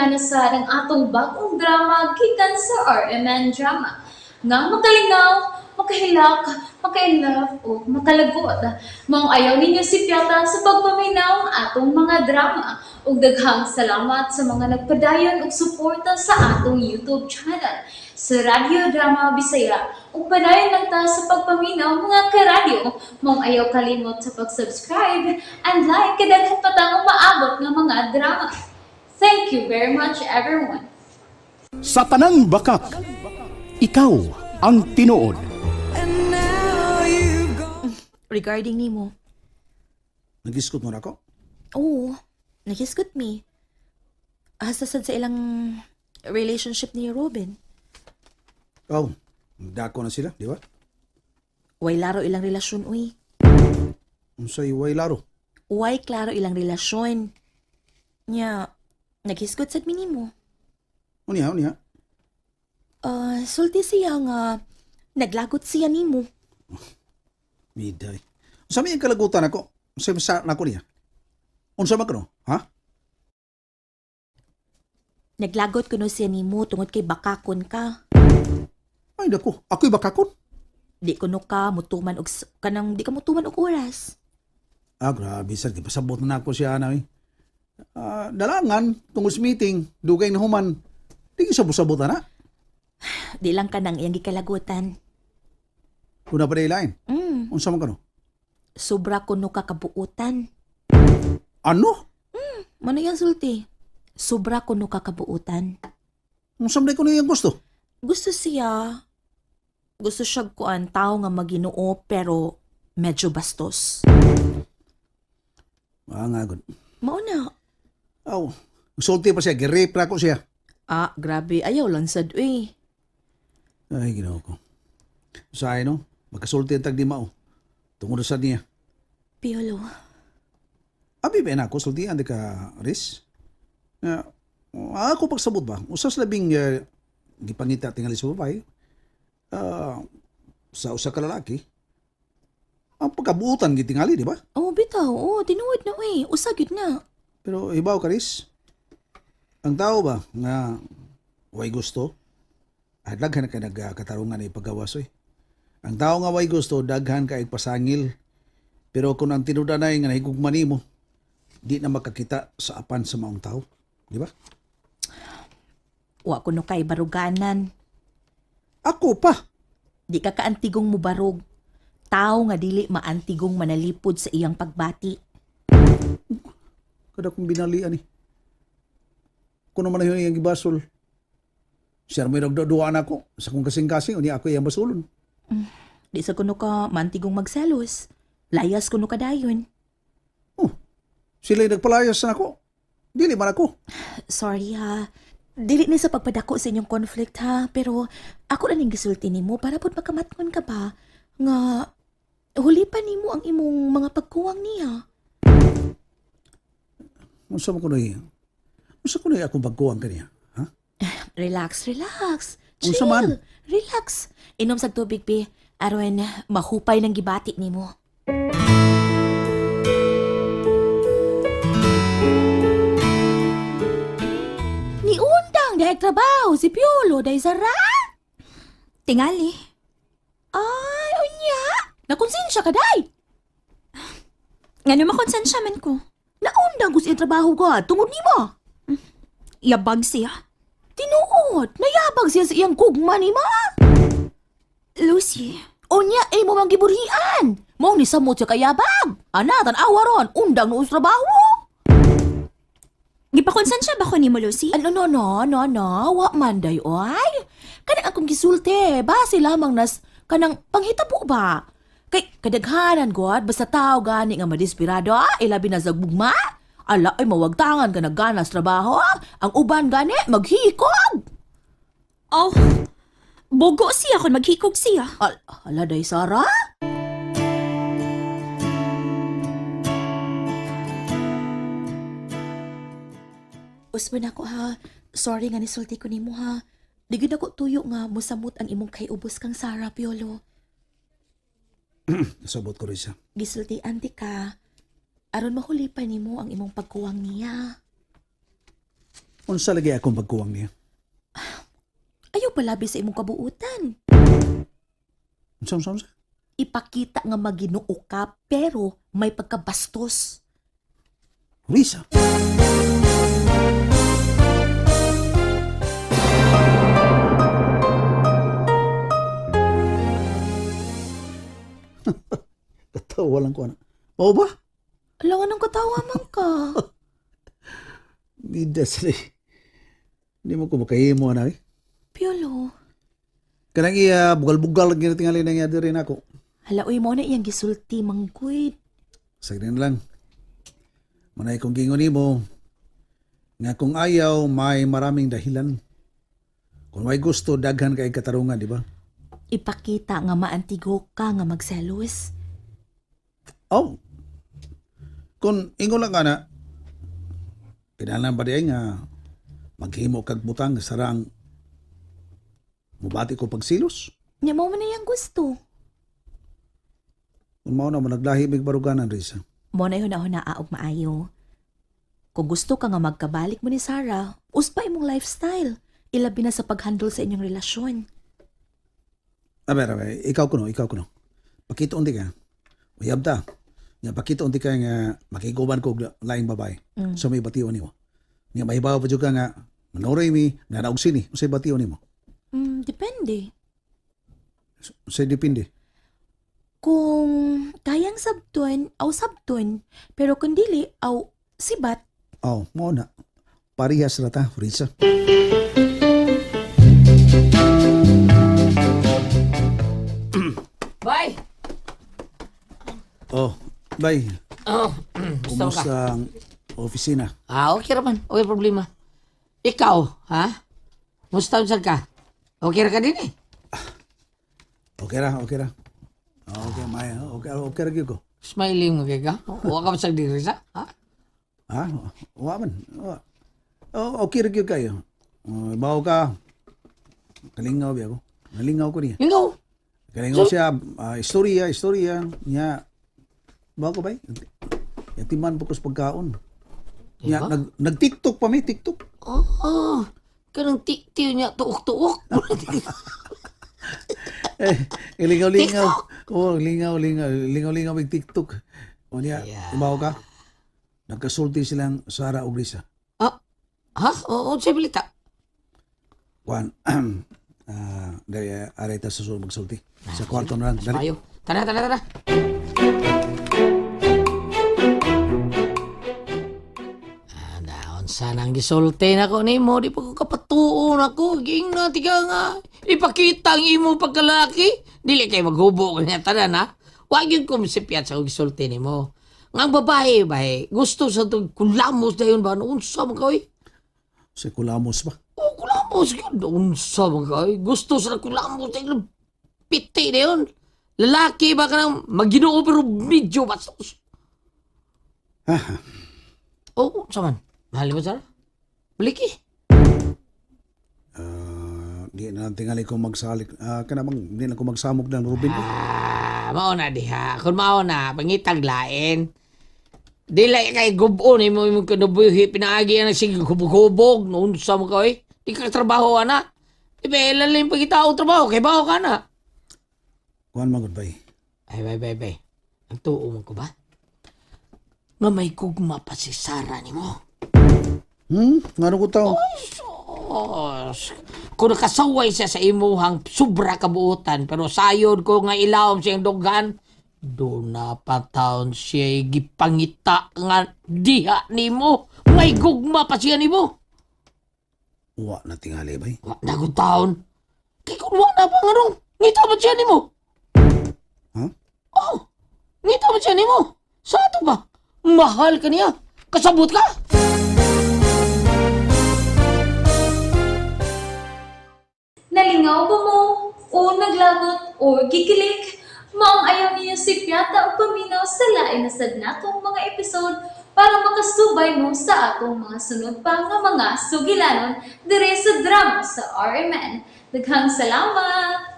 na sa ang atong bagong drama gikan sa RMN Drama. Nga makalingaw, makahilak, maka-inlove o makalagot. Maong ayaw ninyo sipyata sa pagpaminaw ang atong mga drama. Ug daghang salamat sa mga nagpadayon og suporta sa atong YouTube channel sa Radyo Drama Bisaya. Ug padayon lang ta sa pagpaminaw, mga karadyo. Maong ayaw kalimot sa pag-subscribe and like kay daghan pa tang umaabot nga mga drama. Thank you very much, everyone. Sa tanang bakak, ikaw ang tinuod. Regarding nimo. Nagisgot mo na ako? Oo, nahisgot mi. Hasta sad sa ilang relationship ni Robin. Oh, dako na sila, di ba? Way laro ilang relasyon, uy. Unsay way laro. Way klaro ilang relasyon. Nya, naghisgot sad mi nimo. Unya, unya. Ah, sulti siya nga naglagot siya nimo. Miday. Unsa may kalagutan ako? Unsay masa nako niya? Unsa man kuno? Ha? Naglagot kuno siya nimo tungod kay bakakon ka. Ay dako, ako'y bakakon. Di kuno ka mutuman og kanang di ka mutuman og oras. Ah, grabe sir, gipasabot na nako siya ana eh. Ah, dalangan tungod sa meeting, dugay na human. Di gisabot-sabot na. Di lang ka nang iyang gikalagutan. Una pa lain. Unsa man kuno? Sobra kuno ka kabuutan. Ano? Mano yung sulti? Sobra kuno ka kabuutan. Unsa man kuno iyang gusto? Gusto siya. Gusto siya kuan tao nga maginoo pero medyo bastos. Ah, nga gud. Mao na. Aw, sulti pa siya, gi-rape ra ko siya. Ah, grabe. Ayaw lang sad uy. Ay, Ginoo ko. Usahay no, magkasulti ang tag di mao. Tungod sa niya. Piolo. Abi ba na ako, sultian di ka, Riz? Nga, ako pagsabot ba? Usas labing gipangita tingali sa babae, sa usa ka lalaki, ang pagkabuutan gitingali, di ba? Oh, bitaw. Oh, tinuod na uy. Usa gyud na. Pero ibaw ka, Riz, ang tao ba nga way gusto, at daghan ka nagkatarungan ay paggawas oy. Ang tao nga way gusto, daghan ka pasangil. Pero kung ang tinudanay nga nahigugma nimo, di na makakita sa apan sa maong tao. Di ba? Wa kuno kay baruganan. Ako pa. Di ka kaantigong mubarog. Tao nga dili maantigong manalipod sa iyang pagbati. Kada kong binalian eh. Kuno man na yun iyang gibasol. Siya may nagduduan ako. Sa kong kasing-kasing, unya ako iyang basulon. Di sa kuno ka maantigong magselos. Layas kuno ka dayon. Oh, sila'y nagpalayas na ako. Dili man ako. Sorry ha. Dili ni sa pagpadako sa inyong conflict ha, pero ako na ning gisulti nimo para pud makamatngon ka ba nga huli pa nimo ang imong mga pagkuwang niya. Unsa man kuno iya? Unsa kuno iya akong pagkuwang kaniya? Ha? Relax, relax. Chill. Unsa man? Relax. Inom sa tubig bi aron mahupay ng gibati nimo. Niundang dahil trabaho si Piolo dahil sara. Tingali. Ay, unya. Nakonsensya ka day. Ngano makonsensya man ko. Naundang ko sa iyang trabaho ka tungod nimo. Yabag siya. Tinuod, nayabag siya sa iyang gugma nimo. Lucy, Unya ay mo mang giburhian. Mao ni samot siya kayabag. Ana tan-awa ron, undang noon sa trabaho. gipakonsensya ba ko nimo, Lucy? Ano no no no no, wa man day oy. Kanang akong gisulti, base lamang nas kanang panghitabo ba. Kay kadaghanan god basta tao gani nga madesperado, ilabi na sa gugma. Ala ay mawagtangan ka nagana sa trabaho. Ang uban gani maghikog. Oh, bogo siya kung maghikog siya. Ala day Sara. Usman ako ha. Sorry nga nisulti ko nimo ha. Di gyud ako tuyo nga mosamot ang imong kay ubos kang Sara Piolo. Nasabot ko rin siya. Gisulti anti ka. Aron mahuli pa nimo ang imong pagkuwang niya. Unsa lagi akong pagkuwang niya? Ayaw palabi sa imong kabuutan. Unsa unsa unsa? Ipakita nga maginoo ka pero may pagkabastos. Risa. Katawa lang ko ana. Mao ba? Alaw, anong katawa man ka? Bida sila. Eh. Hindi mo ko makahimo ana eh. Piolo, Kanang iya bugal-bugal gyud tingali na niya diri nako. hala uy mo na iyang gisulti mangguid. Sagrin lang. Manay kong gingon nimo nga kung ayaw may maraming dahilan. Kung may gusto daghan kay katarungan, di ba? Ipakita nga maantigo ka nga magselos. Oh. Kung ingon lang ka na, kinahanglan ba diay nga maghimo kag butang sarang mubati ko pagsilos? Nya mo man na iyang gusto. Kung mao na mo naglahi mig baruganan Risa. Mo na yun na og maayo. Kung gusto ka nga magkabalik mo ni Sarah, uspa imong lifestyle. Ilabi na sa paghandle sa inyong relasyon. Aber, aber, ikaw kuno, ikaw kuno. Pakita unti ka. Uyab ta. Nga pakita unti ka nga makiguban ko og laing babae. So may bation nimo. Nga mahibaw pa jud ka nga manoray mi nga naog sini, unsay bation nimo? Depende. Unsay depende. Kung kayang sabton, aw sabton. Pero kung dili, aw sibat. Oh, mao na. Parehas ra ta, Risa. Bye! Oh, bay. Oh, gusto ka? Kumusta ang opisina? Ah, okay raman. Okay problema. Ikaw, ha? Musta unsa ka? Okay ra ka din eh. Okay ra, okay ra. Okay, may okay, okay ra gyud ko. Smiling mo kay ka. Wa ka masag diri sa? Ha? Ha? Wa man. Wa. Oh, okay ra gyud kayo. Oh, bawo ka. Kalingaw biya ko. Nalingaw ko niya. Ingaw. Kalingaw siya, istorya, istorya. Niya. Bawo ko bay. Yatiman po ko sa pagkaon. Niya, Diba? nag-TikTok pa mi, TikTok. Oh, oh. Kanang tiktiw niya tuok-tuok. Eh, lingaw-lingaw. Oh, lingaw, lingaw, lingaw-lingaw mig TikTok. O niya, Yeah. ibaw ka. Nagkasulti silang Sara ug Lisa. Ah, ha? Oo, oh, balita. Kuan, dali, aray ta sa sulod magsulti. Sa kwarto na lang. Dali. Ayo. Tara, tara, tara. Ah, daon sana ang gisulti nako nimo, di pa ko kapatuon ako. Ging na tiga nga. Ipakita ang imo pagkalaki. Dili kay maghubo kanya tanan ha. Wa gyud ko misipyat sa gisulti nimo. Nga ang babae ba eh, gusto sa tug kulamos dayon ba unsa man ka oy? Sa kulamos ba? Oh, kulamos gyud unsa man ka oy? Gusto sa kulamos dayon piti dayon. Lalaki ba ka nang maginoo pero medyo bastos. Ah, Oh, unsa man? Mahal mo sir? Baliki. Di na lang tingali ko magsalik. Kana bang, di na ko magsamok ng Ruben. Ah, mao na diha. Kung mao na, pangitag lain. Dili kay gubon imo imong kinabuhi pinaagi ang sige hubog-hubog no unsa mo ka oy. Di ka trabaho ana. Di ba ilan lang pagitao trabaho kay baho ka na. Kuan man gud bay. Ay bay bay bay. Ang tuo man ko ba? Nga may gugma pa si Sara nimo. Ngano ko tao? Sus. Kung nakasaway siya sa imuhang sobra kabuotan, pero sayod ko nga ilawom siyang dughan, doon na pataon siya gipangita nga diha nimo. May gugma pa siya nimo. Wa na tingali bay. Wa na kong taon. Kay kung wa na pa nga nung, ngita ba siya nimo? Ha? Oh, ngita ba siya nimo? Sa ato ba? Mahal ka niya. Kasabot ka? Nalingaw ba mo? O naglagot o gikilig? Maong ayaw niyo si Piata o paminaw sa lain na sad natong mga episode para makasubay mo sa atong mga sunod pa nga mga sugilanon dire sa drama sa RMN. Daghang salamat!